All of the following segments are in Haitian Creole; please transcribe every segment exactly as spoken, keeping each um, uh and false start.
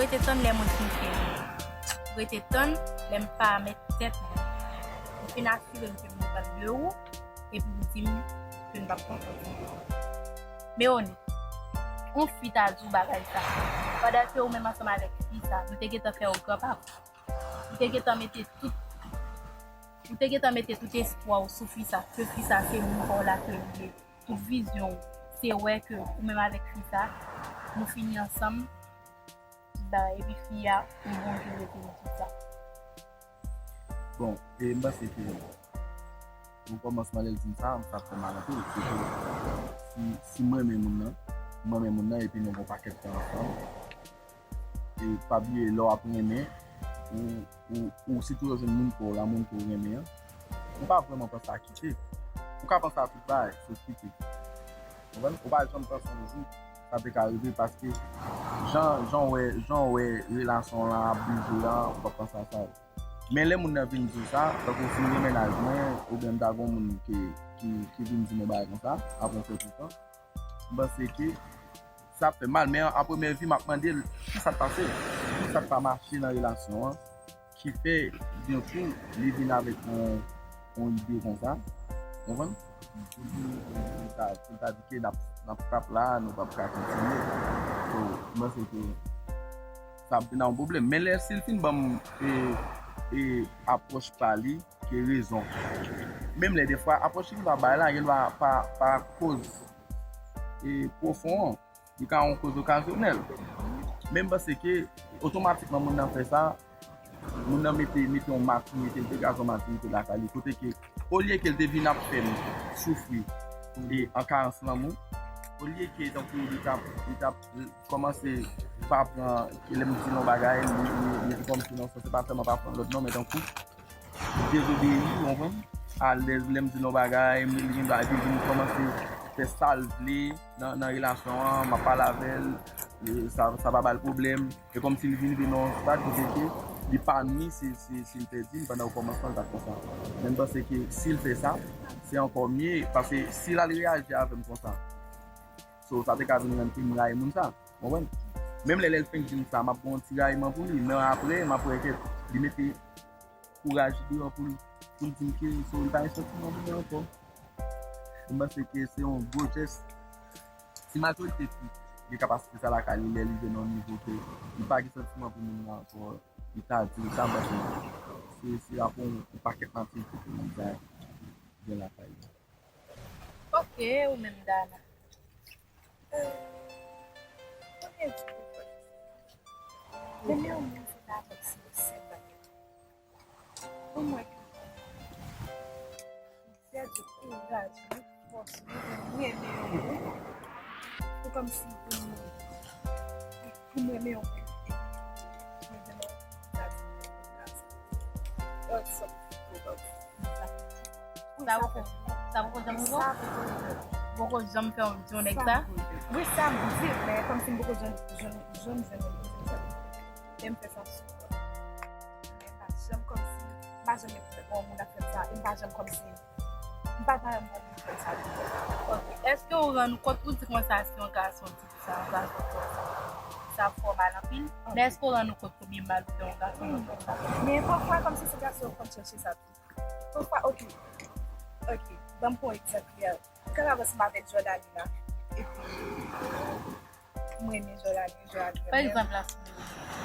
Rete tann lè mwen fin fini. Rete tann lè m pa met tèt mwen. Ou fin asire m ke m depann de ou, epi ou di m ke n p ap kontan kontinye. Meone, yon fi ta di w bagay sa. Pandan ke ou menm ansanm avèk fi sa, nou te gentan fè yon gran pafwa. Ou te gentan mete tout, ou te gentan mete tout espwa w sou fi sa, ke fi sa se moun pa w la ke li ye. Tout vizyon w, se wè ke ou menm avèk fi sa, nou fini ansanm, ba, epi fi a, ou bon vin rete m di sa. Bon, e m panse ke nan kòmansman lè l di m sa, sa fè mal anpil. Se ke si, si m renmen moun nan, m renmen moun nan epi nou gen yon pakèt tan ansanm. E pa bliye lè w ap renmen, ou, ou, ou si toujou jwenn moun pa w la, moun ke w renmen an, ou pa vrèman panse a kite. Ou ka panse a tout bagay, sof kite. Konprann? Ou pa janm panse yon jou sa te ka rive paske jan, jan w wè, jan w wè relasyon w lan ap bouje an, ou p ap panse a sa. Men lè moun nan vin di w sa, tankou si m gen mennaj mwen, oubyen m ta gen yon moun ki, ki, ki vin di m yon bagay konsa, apre yon sèten tan, m panse ke sa ap fè mal. Men an premye vi, m ap mande l kisa k pase, kisa k pa mache nan relasyon an, ki fè, byen kou, li vin avèk yon, yon ide konsa. Konprann? Pou l ta, pou l ta di ke n ap, n ap frap la, nou p ap ka kontinye. So, m panse ke sa ap vin a yon pwoblèm. Men lè si l fin ban m e, e apwòch pa li, ke rezon. Menm lè defwa, apwòch li pa bay la, gen dwa pa, pa koz e pwofon an. Li ka yon koz okazyonèl. Men m panse ke otomatikman moun nan fè sa, moun nan mete, mete yon matirite, l te gason matirite lakay li, kote ke olye ke l te vin ap fè m soufri e an karans lanmou, olye ke tankou li t ap, li t ap kòmanse pa pran, lè m di l yon bagay, li, li, li kòmsi nan sans se pa sèlman pa pran lòd non, men tankou dezobeyi, ou konprann? Alèz lè m di l yon bagay, men li gen dwa vin kòmanse fè sa l vle nan, nan relasyon an, m ap pale avè l, e, sa, sa pa ba l pwoblèm. E kòmsi li vin rive nan yon stad kote ke li pa nwi si, si, si l pèdi m, pandan okòmansman l pa t konsa. Men m panse ke si l fè sa, se ankò mye, paske si l al reyaji avè m konsa, so, sa te ka vin rann ke m rayi moun sa, konprann? Menm lè, lè l fenk di m sa, m ap gen yon ti rayiman pou li, men apre, m ap wè ke li mete kouraj deyò pou l, pou l di m ke so, li pa gen santiman pou mwen ankò. M panse ke se yon gwo jès. Si majorite fi gen kapasite sa lakay li, lè li jwenn yon nivo ke li pa gen santiman pou moun nan ankò, li ta di l sa, m panse se, se ap yon, yon pakèt matirite pou moun sa gen lakay li. Ok, ou menm Dana. Premye jou pou fè. Premye moun se ta vèk se yon sèl bagay. Pou mwen ki fè di kouraj, wi, fòs, wi, pou mwen renmen yon moun. Pou kòmsi pou mwen, pou mwen renmen yon moun. Mwen renmen yon moun. Sa poko, sa poko janm rive w? Poko janm fè w di yon nèg sa? Wi, sa m di, men kòmsi m poko janm, janm, janm jwenn yon moun konsa. E m fè sa souvan. Men m pa janm kòmsi, m pa janm gen pwoblèm pou yon moun ap fè m sa, e m pa janm kòmsi, m pa janm gen pwoblèm pou fè sa. Ok. Èske w rann ou kont ou di konsa si yon gason di sa, yon gason fè w sa, sa fè w mal anpil? Men èske w rann ou kont konbyen mal ou fè yon gason nan konsa? Men pafwa kòmsi se gason yo konn chèche sa tou. Pafwa, ok. Ok, ban m pran yon egzanp klè. M ka rete ansanm avèk Jordany la, epi m renmen Jordany, Jordany renmen m. Pa egzanp la, sou mwen.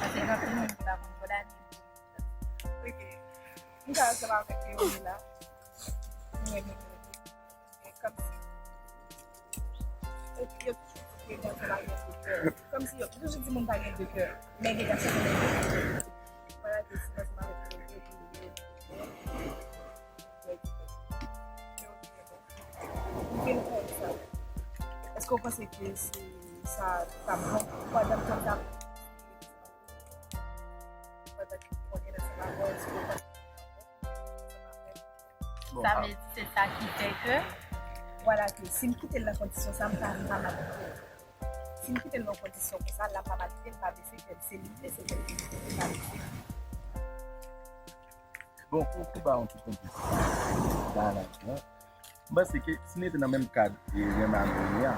Paske gen anpil moun ki pa konn Jordany. Ok. M ka rete ansanm avèk Leone la, m renmen Leone. Men kòmsi, yo toujou di ke gason pa gen de kè. Kòmsi yo toujou di moun pa gen de kè. Men gen gason ki gen de kè. Vwala ke si gason pa gen de kè, m vin konn sa. Èske w panse ke se sa t ap bon pandan m konn sa? Pandan ke m konnen nan sa pa bon, èske w panse Sa vle di se sa ki fè ke. Vwala ke si m kite l nan kondisyon sa, m pa, m pa mal kite l. Si m kite l nan kondisyon konsa, la m pa mal kite l, m pa blese kè l. Se li k blese kè l, m pa blese. Bon, pou, pou ba yon ti konplis, ba la, m panse ke si nou rete nan menm kad e renmen a nou ye a,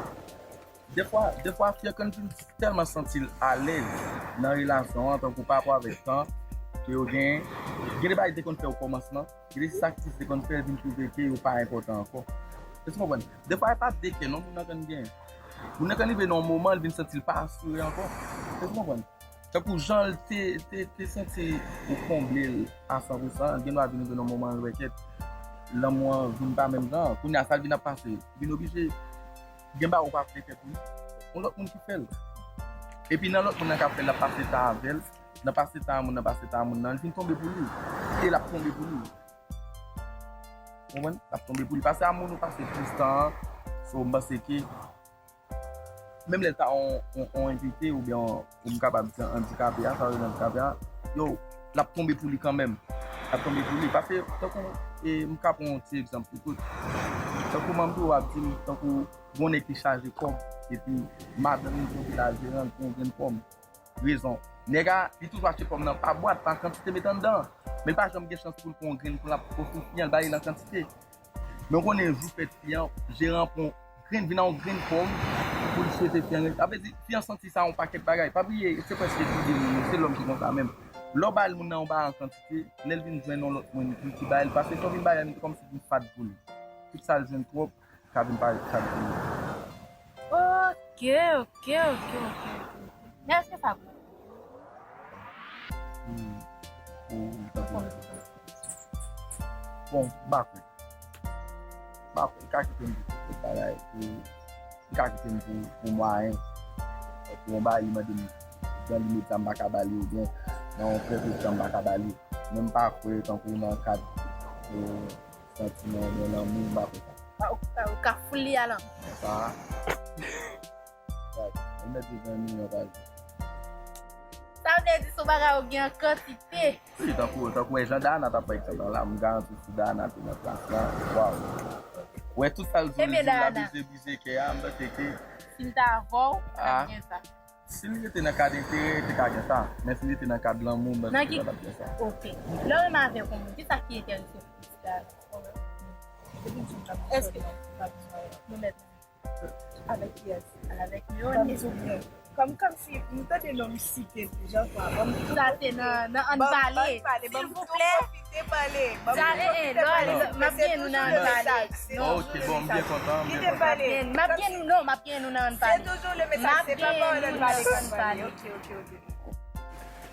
Defwa, defwa, fi an konn vin tèlman santi l alèz nan relasyon an, tankou pa rapò avèk tan ke yo genyen. Gen de bagay ki te konn fè okòmansman, gen de sakrifis ki te konn fè, l vin twouve ke yo pa enpòtan ankò. Èske w konprann? Defwa, e pa de kè non moun nan konn genyen. Moun nan konn rive nan yon moman, l vin santi l pa asire ankò. Èske w konprann? Tankou jan l te, te, te santi ou konble l a san pou san, l gen dwa vin rive nan moman l wè kèt lanmou an vin pa menm jan. Kounye a, sa l vin ap pase, li vin oblije gen bagay ou pa vle fè pou li. Yon lòt moun ki fè l. Epi nan lòt moun nan k ap fè l, l ap pase tan avè l. Nan pase tan a moun nan, pase tan a moun nan, li vin tonbe pou li. E l ap tonbe pou li. Konprann? L ap tonbe pou li. Pase a moun ou pase plis tan an. So, m panse ke menm lè l ta yon, yon, yon envite oubyen yon, ou m kapab di andikape a, sa yo rele andikape a, yo, l ap tonbe pou li kanmenm. L ap tonbe pou li. Paske, tankou, e, m ka pran yon ti egzanp pou tout. Tankou manm tou ap di m, tankou, gon nèg ki chaje kòb, epi madanm li se la jeran, l pran yon grenn pòm. Rezon. Nèg a, li toujou achte pòm nan pa bwat, pa kantite met anndan. Men l pa janm gen chans pou l pran yon grenn pou l ap ofri fi an, l ba li l an kantite. Men w konnen jou fèt fi an, jeran an pran yon grenn, vin a yon grenn pòm pou l swete fi an. Sa vle di, fi an santi sa yon pakèt bagay. Pa bliye, se prèske tou de moun, se lòm ki konsa menm. Lè w ba l moun nan yon bagay an kantite, lè l vin jwenn yon lòt moun ki, ki ba l, paske sa w vin ba l, se kòmsi vin fat pou li. Tout sa l jwenn twòp, ka vin parèt fat pou li. Ok, ok, ok, ok, ok. Men èske sa bon? Hmm. Ou, ou, ou, bon, m pa kwè. M pa kwè. Ou ka kite m pou bagay, pou, ou ka kite m pou, pou mwayen. Pou yon bagay, li mande m, jan li met sa, m pa ka ba li, oubyen nan yon pèfeksyon, m pa ka ba li. Men m pa kwè, tankou nan kad, e, santiman oubyen lanmou, m pa kwè sa. Ou ka, ou ka foul li a lanmou. Sa. Sa, ou mèt de ven milyon pa jou. Sa vle di se yon bagay ou gen an kantite. Wi, tankou, tankou e jan Dana t ap bay egzanp la, m garanti si Dana te nan plas la, waw. Wè tout sa l di w, li di l la brize, brize kè a, m panse ke. Si m ta avè w, m t ap gen sa. Si l rete nan kad enterè, li te ka gen sa. Men si l rete nan kad lanmou, m panse ke li pa t ap gen sa. Ok. Lè w renmen avèk yon moun, kisa ki enterese w plis la? Èske nou mèt. Avèk kiyès? Avèk Leone. Kòm, kòmsi, m tande non m site deja fwa. Sa te nan, nan Ann Pale. Silvouplè. Sa, e, e, Lòl, m ap gen nou nan Ann Pale. Ok, bon, m byen kontan, m byen kontan. M ap gen nou, non, m ap gen nou nan Ann Pale. Se toujou le mesaj, se pa pawòl Ann Pale k ap pale. Ok, ok, ok.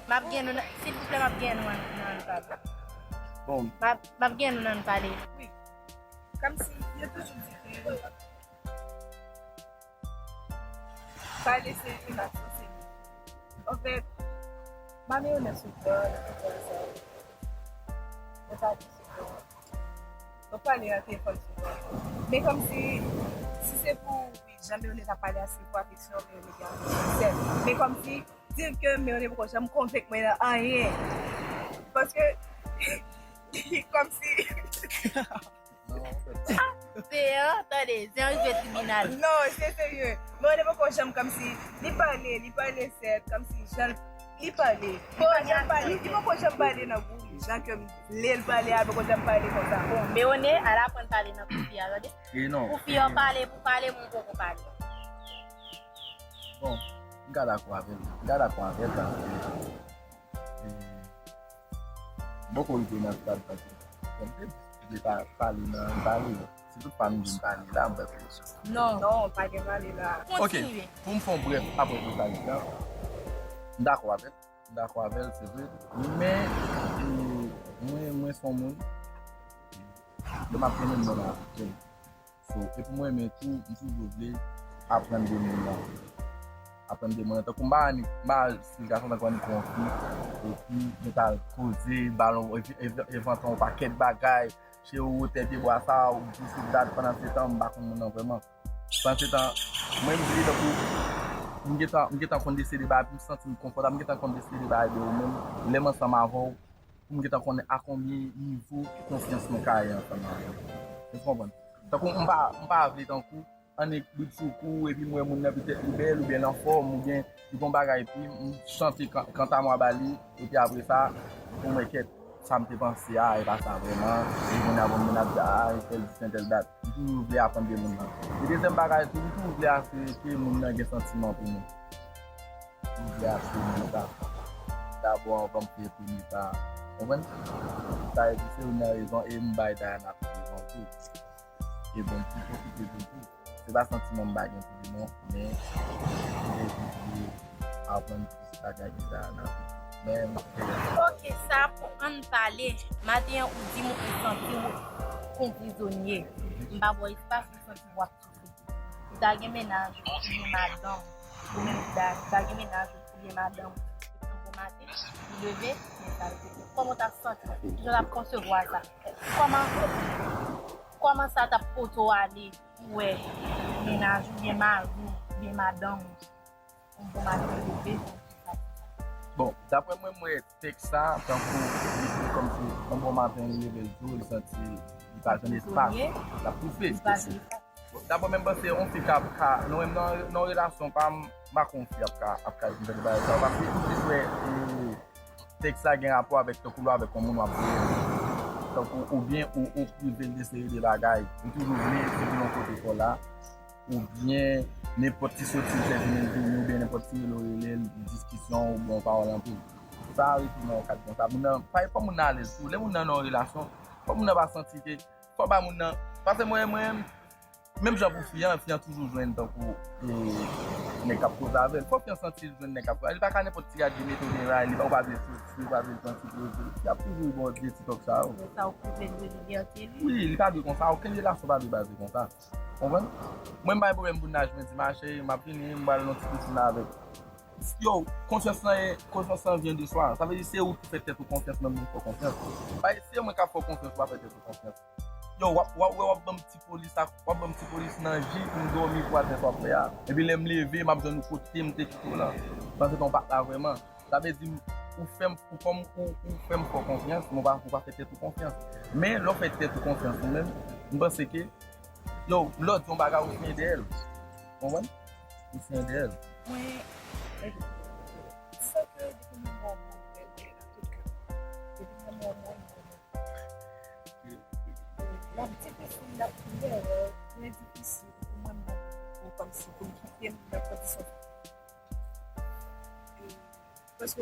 M ap gen nou nan, silvouplè, m ap gen nou nan Ann Pale. Bon. M ap, m ap gen nou nan Ann Pale. Wi. Kòmsi, yo toujou di ke pale se relasyon, se. Anfèt, m ap mennen sou kò, nan konprann sa. Mwen pa di sou kò. Mwen pale nan telefòn sou kò. Men kòmsi, si se pou, wi, jan Meone t ap pale a, se pou afeksyon, Meone gen afeksyon sèl. Men kòmsi, di ke Meone poko janm konvenk mwen nan anyen. Paske, kòmsi. Se an, tande, se an rive tribinal. Non, se serye. Bon, li poko janm kòmsi, li pale, li pale sèt, kòmsi jan li pale. Li pa janm pale, li poko janm pale nan gou li. Jan ke m vle l pale a, li poko janm pale konsa. Bon, Meone, al aprann pale nan kou fi a, tande. E non. Pou fi an pale, pou pale, moun poko pale. Bon, m ka dakò avè l. M ka dakò avè l paske, e, m poko rive nan stad sa ke, bon, m te di, m te pa pale nan pale. Si tout pa m vin pale la, m pa pale. Non. Non, pa gen pale la. Ok, kontinye. Pou m fè yon brèf, apre totalite a, m dakò avè l. M dakò avè l, se vre. Men, e, mwen, mwen se yon moun, lè m ap renmen moun nan, So, e pou mwen menm tou, m toujou vle aprann de moun nan. Aprann de moun nan. Tankou m pa annik, m pa stil gason tankou annik pran yon fi, epi nou t al koze, ba l yon, ev-, ev-, envante yon pakèt bagay, cheri ou wotè pye bwa sa, ou disi dat, pandan se tan, m pa konn moun nan vrèman. Pandan se tan, mwen m vle tankou, m gentan, m gentan konn de seri de bagay, pou m santi m konfòtab, m gentan konn de seri de bagay de ou menm, lè m ansanm avè w, pou m gentan konnen a konbyen nivo konfyans mwen ka ye ansanm avè w. Ou konprann? Tankou m pa, m pa vle tankou annik britsoukou epi m wè moun nan petèt li bèl oubyen l anfòm oubyen li gon bagay epi m chante kan-, kanta mwa ba li epi apre sa pou mwen kèt sa m te panse a e pa sa vrèman epi moun ap moun ap di a entèl dis entèl dat. toujou vle aprann de moun nan. E dezyèm bagay tou, li toujou vle asire ke moun nan gen santiman pou nou. Li vle asire moun sa. Dabò, anvan m fè premye pa. Konprann? Sa vle di se youn nan rezon e m bay Dayana tout rezon tou. E bon, m tou pwofite di l tou. Se pa santiman m pa gen pou li non, men m te vle aprann plis bagay de Dayana tou. Men m te... Ok, sa pou ann pale. Maten an, ou di m ou santi w kon prizonye. M pa ba w espas, ou santi w ap soufri. Ou ta gen mennaj, ou gen madanm, ou menm ou ta, ou ta gen mennaj, ou gen madanm, epi yon bon maten, ou leve, men sa l te fè. Kòman w t ap santi w? Kijan w t ap konsevwa sa? Kòman, kòman sa t ap pote w ale pou w wè mennaj ou, oubyen mari w, oubyen madanm ou, yon bon maten leve, sa? Bon, daprè mwen, mwen tèks sa, tankou li di kòmsi yon bon maten li leve l tou, li santi li pa jwenn espas, l ap toufe. Bon, daprè mwen, m panse yon fi ka, ka, nan, nan, nan relasyon pa m, m pa kwè yon fi ap ka, ap ka jwenn bagay sa, paske m plis wè, e, tèks la gen rapò avèk tankou lè w avèk yon moun w ap voye, tankou oubyen ou, ou prive l de seri de bagay, ou toujou vle se pou yon kote kò la, oubyen nenpòt ti soti l fè vini l vini, oubyen nenpòt ti rele w rele l, diskisyon, oubyen yon pawòl anpil. Sa rete nan yon kad konsa. Moun nan, pa, fò moun nan alèz tou. Lè moun nan nan yon relasyon, fò moun nan pa santi ke, fò ba moun nan, paske mwen, mwen, menm jan pou fi an, fi an toujou jwenn tankou, e, nèg k ap koze avè l. Fò fi an santi l jwenn nèg k ap koze. Li pa ka nenpòt ti rad li mete oubyen ray, li pa, ou pa vle soti, ou pa vle l pran ti poze. Li ap toujou ba w vye ti tòk sa yo. Men sa ou kouvè l de libète li. Wi, li pa dwe konsa. Okenn relasyon pa dwe baze konsa. Konprann? Mwen, m pa gen pwoblèm pou naj mwen di, "Ma cheri, m ap vini, m pral nan ti piscine la avèk." Yo, konfyans lan e, konfyans lan vyen de swa. Sa vle di se ou ki fè tèt ou konfyans, menm moun fè w konfyans. Pa se mwen k ap fè w konfyans, ou pa fè tèt ou konfyans. Yo, w ap, w ap, w ap ban m ti polis ak, w ap ban m ti polis nan ji pou m dòmi pou al fè sa w ap fè a. Epi lè m leve, m ap jwenn ou kote m te kite w lan. Panse ke w pa t la vrèman. Sa vle di, ou fè m, ou kòm, ou, ou fè m fè w konfyans, men w pa, ou pa fè tèt ou konfyans. Men, lè w fè tèt ou konfyans ou menm, m panse ke, yo, lè w di yon bagay, ou siyen dèyè l. Konprann? Ou siyen dèyè l. Mwen, san ke depi mwen wè w, mwen wè w nan tout kè. Depi mwen wè w, mwen wè w. L ap difisil, l ap trè, trè difisil pou mwen, mwen, pou kòmsi pou m kite m nan kondisyon sa. E, paske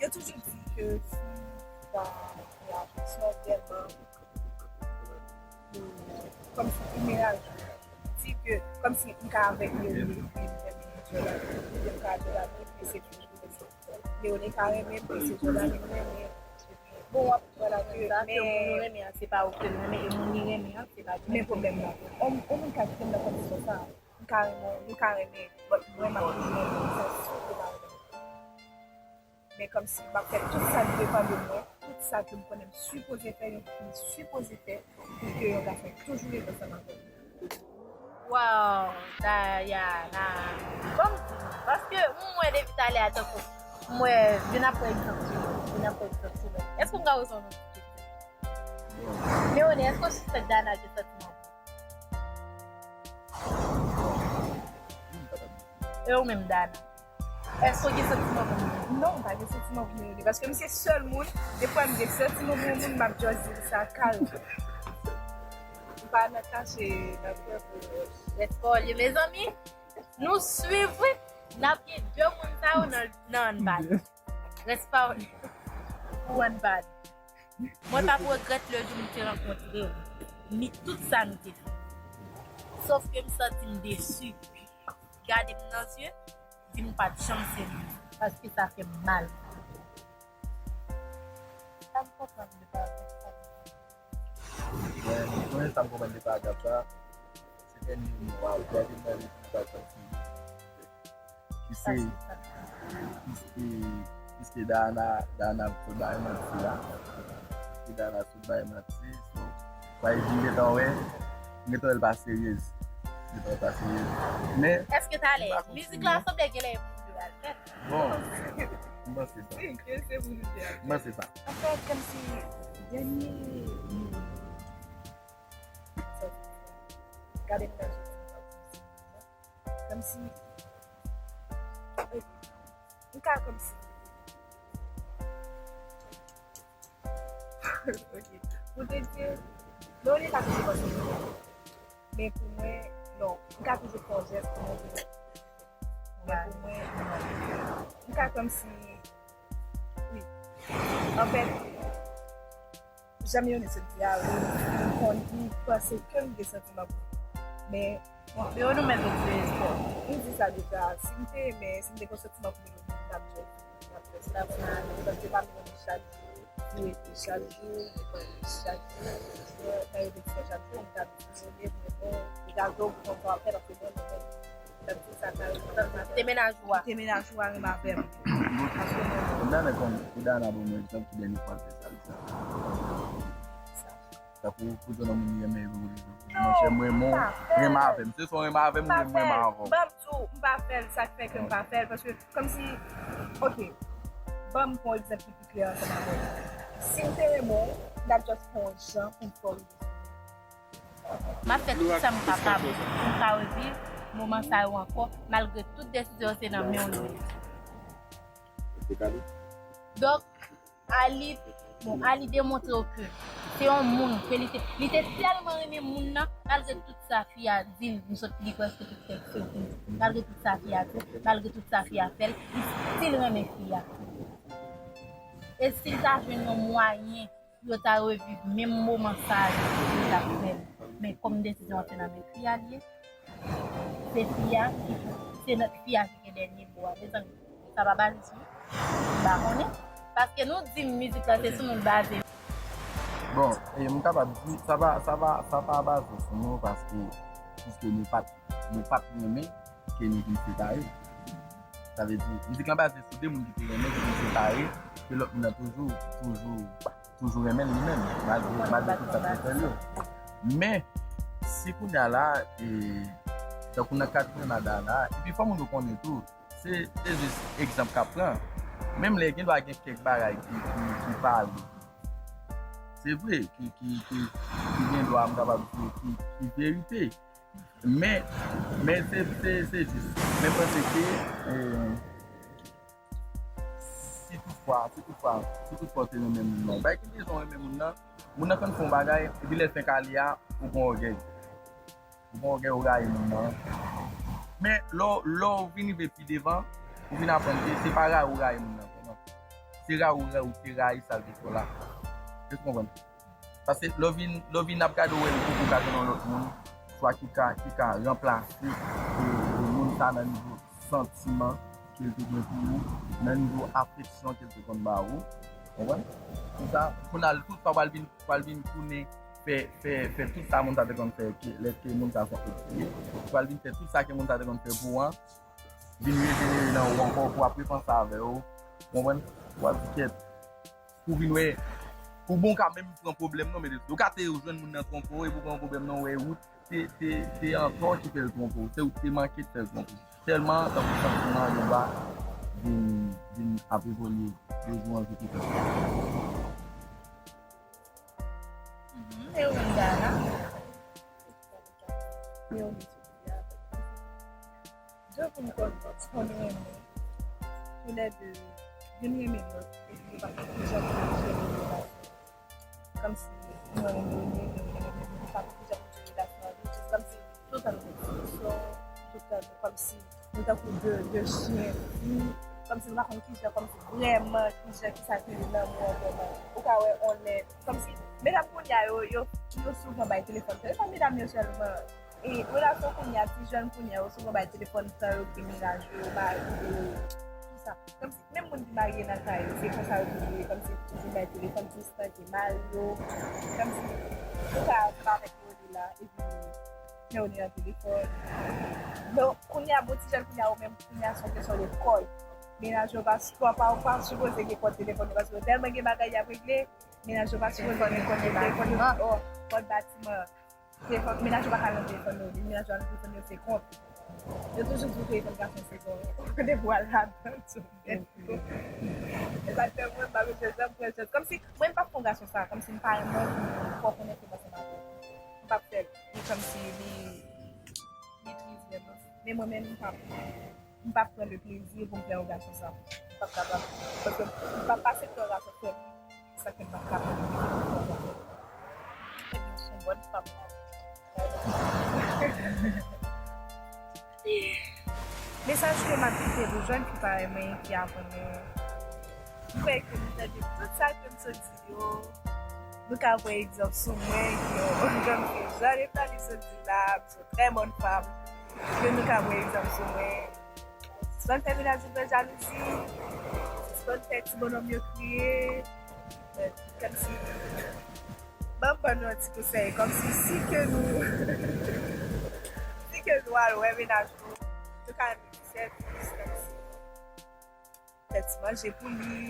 yo toujou di ke fi ki pa gen afeksyon vrèman, e, kòmsi imaj di ke kòmsi m ka avèk Leone epi m renmen Jordan, epi m ka Jordan epi se fi Leone ka renmen m, men se Jordan li renmen. Bon, w ap wè la ke, men moun ou renmen an, se pa ou ke l renmen, e moun li renmen an, se pa li. Men pwoblèm nan, on, on moun ka kite m nan kondisyon sa, m ka renmen w, nou ka renmen, but mwen, m ap toujou renmen w, sa si w te pa renmen m. Men kòmsi m ap fè tout sa k depann de mwen, tout sa ke m konnen m sipoze fè, yon fi sipoze fè, pou ke yon gason toujou rete ansanm avè m. Wow, Dayana. Ban m di nou, paske m wè depi talè a tankou m wè youn apre egzanp sou lòt, youn apre egzanp sou lòt. Èske m ka poze w yon ti kesyon? Leone, èske w sispèk Dayana gen santiman pou ou? E ou menm, Dayana? Èske w gen santiman pou mwen? Non, m pa gen santiman pou Leone, paske m se sèl moun, defwa m gen santiman pou yon moun, m ap just di l sa kalm. M pa nan kache, nan fè pou... Rès pawòl yo, mezanmi. Nou swiv, wi. N ap gen de moun sa yo nan, nan Ann Pale. Rès pawòl yo pou Ann Pale. Mwen p ap regrèt le jou m te rankontre w, ni tout sa nou te fè. Sòf ke m santi m desi. Gade m nan zye, di m pa t janm serye, paske sa fè m mal. Sa m konprann de paragraf sa. Mwen, mwen, sa m konprann de paragraf sa, se dènye mo a, gade m nan zye, di m pa t janm serye. Piske, piske, piske Dayana, Dayana sot bay manti la. Piske Dayana sot bay manti, so, sa vle di m gentan wè, m gentan wè l pa seryez. M gentan wè l pa seryez. Men, èske talè, mizik la sanble genlè e pou nou al fèt? Bon, m panse sa. M panse sa. Anfèt, kòmsi dènye, gade m nan je. Kòmsi, m ka kòmsi. Ok. Pou te di, Leone pa toujou panse pou mwen. Mwen, non, m ka toujou fè yon jès pou mwen, men pou mwen, non. M ka kòmsi, wi. Anfèt, jan Meyonè sot di a, wi, m konn, m panse ke m gen santiman pou li. Men, bon, Meyonè, ou mèt retire espwa. M di sa deja, si m te renmen, si m te gen santiman pou Meyonè, m t ap jès. Paske pa menm chak jou, nou rete chak jou, nou pale chak jou, nou fè repetition chak jou, nou ka di Meyonè, mwen bon, nou ka di w konsa w ap fè, paske mwen, mwen, mwen, sa di sa ka renmen avè m. Kite mennaj ou a. Kite mennaj ou a renmen avè m. Paske mwen, mwen. Kounya, men, konn, kounya, n a ban mwen egzanp ki dènye fwa l fè sa, li sa. Tankou pou jwenn yon moun li renmen, li di, monchè, mwen, mwen, renmen avè m. Se sa w renmen avè m, ou renmen avè m. Ban m di w, m pa fè l, sa k fè ke m pa fè l, paske, kòmsi, ok, ban m pran yon egzanp ki pi klè ansanm avè w. Si m te renmen w, m t ap just fè yon jan pou m fè w rive sou mwen. M ap fè tout sa m kapab pou m ka reviv moman sa yo ankò, malgre tout desizyon yo se nan men w li ye. Donk, Ali, bon, Ali demontre w ke se yon moun ke li te, li te tèlman renmen moun nan, malgre tout sa fi a di l, m sot li prèske tout tèks yo pou li. Malgre tout sa fi a di l, malgre tout sa fi a fè l, li still renmen fi a. E si l ta jwenn yon mwayen pou yo ta reviv menm moman sa yo, li t ap fè l. Men kòm desizyon an se nan men fi a li ye, se fi a ki, se nan fi a ki gen dènye mo a. Mezanmi, sa pa baze sou nou? M pa konnen. Paske nou di mizik la se sou nou l baze. Bon, e, m kapab di, sa pa, sa pa, sa pa baze sou nou paske, piske nou pa t, nou pa t renmen ke nou vin separe. Sa vle di, mizik lan baze sou de moun ki te renmen, ki vin separe, ke lòt moun nan toujou, toujou, toujou renmen l li menm, malgre, malgre tout sa k te fè l yo. Men, si kounya la, e, tankou nan ka Granada la, epi fò moun yo konnen tou, se, se jis egzanp k ap pran. Menm lè gen dwa gen kèk bagay ki, ki, ki pale. Se vre, ki, ki, ki, ki gen dwa, m kapab di, ki, ki verite. Men, men se, se, se jis. Men panse ke, eh, si toutfwa, si toutfwa, si toutfwa w te renmen moun nan, bay ki rezon renmen moun nan, moun nan konn fè yon bagay, epi lè l fenk ale a, ou gen ògèy. Ou gen ògèy, ou rayi moun nan. Men, lè w, lè w vin rive pi devan, ou vin aprann ke se pa rayi ou rayi moun nan vrèman. Se rayi ou, ou te rayi sa l te fè w la. Èske w konprann? Paske lè w vin, lè w vin ap gade w wè l poko ka jwenn yon lòt moun, swa ki ka, ki ka ranplase, e, e, moun sa nan nivo santiman ke l te gen pou ou, nan nivo afeksyon ke l te konn ba ou. Konprann? Konsa, kounye a, tout sa w pral vin, pral vin tounen fè, fè, fè tout sa moun sa te konn fè, ke, lèske moun sa se yon ex li ye. Ou pral vin fè tout sa ke moun sa te konn fè pou ou an, vin rejenere nan ou ankò, pou ap repanse avè w. Konprann? W ap di kèt. Pou vin wè, pou bon ka menm pran pwoblèm non, men ou ka te jwenn moun nan twonpe w, epi w pran pwoblèm nan, w wè wout te, te, te antò ki fè l twonpe w, se ou te manke fè l twonpe w. Tèlman, tankou santiman yo ba, vin, vin ap evolye de jou an jou ki fè. Mhm, e ou menm, Dayana? E ou menm, Sofia? De moun konn, konn renmen, toulède, youn renmen lòt, epi yo pa konn kijan pou yo jere relasyon. Kòmsi mwen renmen Rene, Rene renmen mwen, nou pa konn kijan pou jere relasyon an, nou jis kòmsi tout tan nou diskusyon, tout tan nou kòmsi nou tankou de, de chyen fou, kòmsi nou pa konn kijan, kòmsi vrèman kijan, kisa ki lanmou an vrèman. Ou ka wè on lè, kòmsi medam kounye a yo, yo, yo souvan bay telefòn, se pa medam yo sèlman. E relasyon kounye a, ti jèn kounye a, yo souvan bay telefòn tan yo gen mennaj yo, mari yo, tout sa. Kòmsi menm moun ki marye nan kay yo, se konsa yo toujou ye, kòmsi toujou bay telefòn, distance mari yo, kòmsi ou ka ansanm avèk Rene la, epi fè Rene nan telefòn. Donk, kounye a, bon, ti jèn kounye a, ou menm, kounye a, se yon kesyon de kòd. Mennaj yo pa, pa, pa, pa sipoze gen kòd telefòn yo, paske yo tèlman gen bagay y ap regle, mennaj yo pa sipoze gen kòd telefòn yo, kòd batiman. Telefòn, mennaj ou pa ka nan telefòn yo, mennaj ou nan telefòn yo, se kont. Yo toujou di w telefòn gason se kont. Depi w al ladan, tou. E sa k fè mwen, m pa bezwen janm pran chans. Kòmsi, mwen, m p ap fè yon gason sa, kòmsi m pa renmen w, m twò konnen ke m ansanm avè w. M p ap fè l. Li kòmsi, li, li tris vrèman. Men mwen menm, m p ap. M p ap pran le plezi pou m fè yon gason sa. M p ap kapab. Paske m p ap pase pou yon gason fè m sa ke m p ap kapab. Ebyen, se yon bòn fanm. Mesaj ke m ap kite pou jèn ki parèy mwen ki aprann mwen. M kwè ke nou tande tout sa ke m sot di yo. Nou ka pran egzanp sou mwen, ki yon jèn fi, jan Neftalie sot di la, m se yon trè bòn fanm. Ke nou ka pran egzanp sou mwen. Sispann fè menaj ou pran jalouzi, sispann fè ti bonnonm yo kriye. Kòmsi, ban m ban nou yon ti konsèy. Kòmsi, si ke nou, si ke nou al wè menaj nou, nou ka di sèvis, kòmsi, fè ti manje pou li,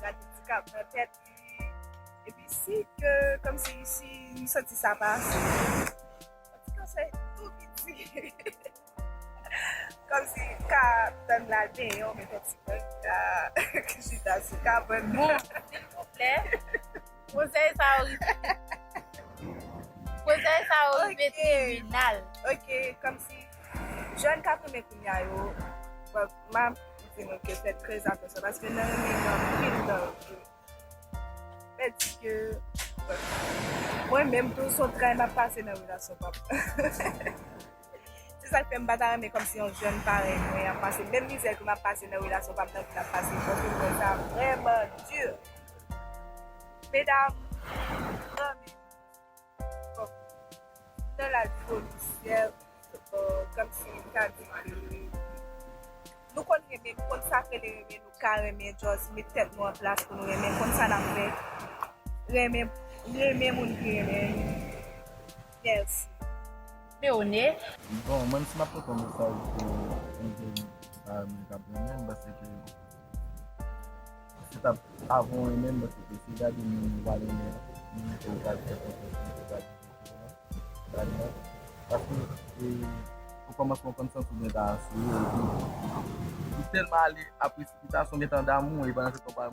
gade ti kab nan tèt li. Epi si ke, kòmsi, si nou santi sa pa ase, yon ti konsèy tou piti. Kòmsi ka tann l al benyen, w met yon ti bag, ka chita sou kabann. Bon, silvouplè, konsèy sa yo rive. Konsèy sa yo rive tribinal. Ok, kòmsi jèn k ap renmen kounye a yo, bon, m ap di nou ke fè trè atansyon, paske nan renmen gen anpil danje. Mwen di ke, bon, mwen menm tou, se yon tray m ap pase nan relasyon pa m. Se sa k fè m pa ta renmen kòmsi yon jèn parèy mwen ap pase menm mizè ke m ap pase nan relasyon pa m nan, ke l ap pase, paske m wè sa vrèman di. Medam, nan men nou, nan laj pwodisyè, kòmsi m ka di ke nou konn renmen, nou konn sa k rele renmen, nou ka renmen, just met tèt nou an plas pou nou renmen, konn sa n ap fè, renmen, renmen moun ki renmen nou. Mèsi. Meone. Bon, mwen si m ap pote yon mesaj pou yon jèn pa mwen k ap renmen m, paske se t ap, avan w renmen m, paske se gade moun ou pa renmen an, moun ke w pral fè konfyans, moun ke w pral fè konfyans. Paske, e, o kòmansman w konn santi w gen ta asire, epi ou tèlman ale a presipitasyon, gen tan damou, e pandan se tan w pa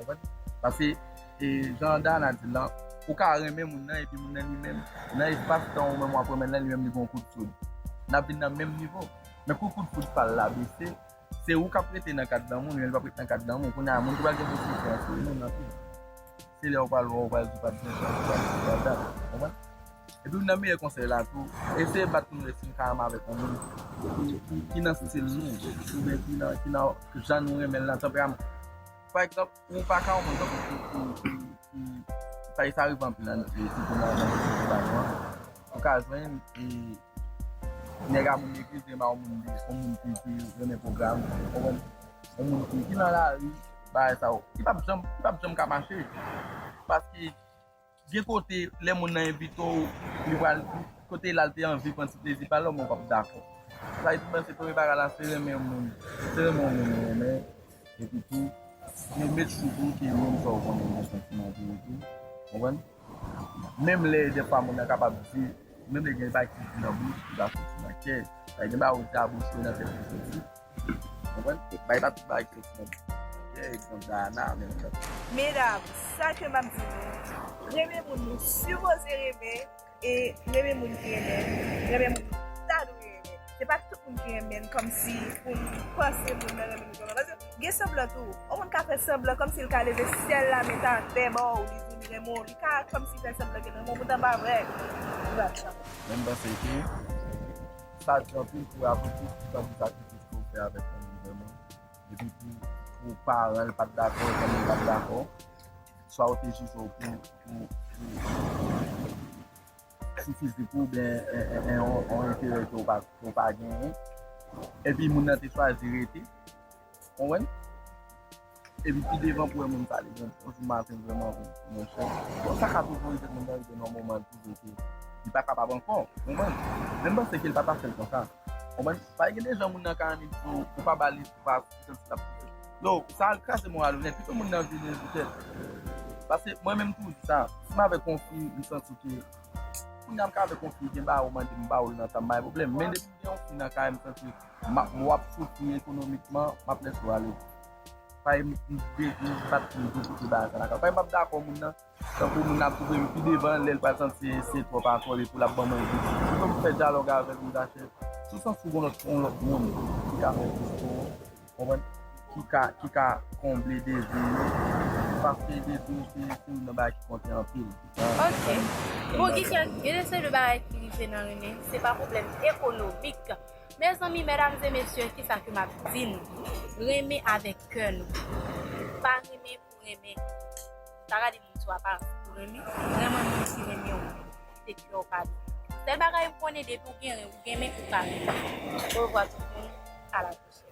Konprann? Paske, e, jan Dana di l lan, ou ka renmen moun nan, epi moun nan li menm, nan espas tan ou menm w ap renmen l lan, li menm li gen yon kout foud. N ap vin nan menm nivo. Men kou kout foud pa l la bese, se ou k ap rete nan kad lanmou, li menm li p ap rete nan kad lanmou. Kounye a, moun ki pral gen posesyon an, se moun nan tou. Se lè ou pral wè, ou pral di pa t gen chans, ou pral di pa t, konprann? Epi youn nan meyè konsèy la tou, eseye bat pou nou wè si nou ka renmen avèk yon moun ki, ki, ki nan stil nou, oubyen ki nan, ki nan jan nou renmen l lan, tanperaman. Pa egzanp, ou pa ka yon moun tankou ki, ki, ki, ki, sa, sa rive anpil nan, e, sitou nan, nan sosyete pa nou an. Ou ka jwenn, e, nèg a moun legliz renmen yon moun, yon moun ki, ki renmen pwogram, ou konprann? Yon moun ki, ki nan lari, bagay sa yo. Li p ap janm, li p ap janm ka mache. Paske gen kote, lè moun nan envite w, li pral, kote l al te anvi pran ti plezi pa l, men w p ap dakò. Sa vle di, mwen panse premye bagay la, se renmen yon moun. Se renmen yon moun ou renmen. Epi tou, se met sou tou ke moun sa w konnen gen santiman pou ou tou. Konprann? Menm lè dèfwa moun nan kapab di, menm lè gen bagay ki di nan bouch, ki pa soti nan kè. Sa gen bagay ou di a bouch ou nan kè ki soti. Konprann? Bay pa tout bagay ki soti nan bouch. Ok, egzanp Dana, menm jan. Medam, sa ke m ap di nou, renmen moun nou sipoze renmen, e renmen moun ki renmen, renmen moun nou ta dwe renmen. Se pa tout moun ki renmen n kòmsi pou n panse moun nan renmen nou vrèman. Paske gen sanblan tou. Yon moun ka fè sanblan kòmsi l ka leve syèl la, men ta atè ba w, li di li renmen w. Li ka kòmsi fè sanblan ke l renmen w, poutan pa vre. Li pa t sanblan. Men m panse ke sa di anpil pou apre tout, tankou sakrifis ke w fè avèk fanmi w vrèman. Epi pou, pou paran l pa t dakò, fanmi l pa t dakò, swa yo te jije w pou, pou, pou, sou fizik ou, oubyen, en, en, en, yon, yon enterè ke w pa, ke w pa genyen. Epi moun nan te chwazi rete. Konprann? Epi pi devan pou wè moun sa li gen yon jou maten vrèman, monchè. Bon, sa ka toujou rive, moun nan rive nan moman l toujou ke li pa kapab ankò. Konprann? Men m panse ke l pa ta fè l konsa. Konprann? Paske gen de jan moun nan ka annik di w, ou pa ba l espas, ou santi l ap. Yo, sa al kraze moral ou nèt. Pito moun nan vini pou tèt. Paske mwen menm tou di sa. Si m avèk yon fi, m santi ke kounye a m ka avèk yon fi, gen bagay ou mande m, m ba ou l nan tan, m pa gen pwoblèm. Men depi m gen yon fi nan kay, m santi m ap, w ap soufri ekonomikman, m ap lèse w ale. Paske m, m, m, m pa t vin pou kite bagay sa lakay. Paske m p ap dakò moun nan, tankou moun nan ap kouvri m pi devan, lè l pral santi se, se twòp akò li pou l ap ban mwen enkyetid. Pito m fè dyalòg avè l, m ta chèche. Si w santi w gen yon lòt, yon lòt moun ki ka fè plis pou ou, konprann? Ki ka, ki ka konble dezi w yo. Paske se se se youn nan bagay ki konte anpil. Ok. Bon, Guichard, gen de seri de bagay ki rive nan renmen, se pa pwoblèm ekonomik. Mezanmi, medam e mesye, kisa ke m ap di nou? Renmen avèk kè nou. Pa renmen pou renmen. Pa gade moun sou aparans pou renmen. Renmen moun ki renmen w. Se kè w ka li. Sèl bagay m konnen, depi w gen ren, ou gen men, ou ka renmen. Orevwa tout moun. A la pwochèn.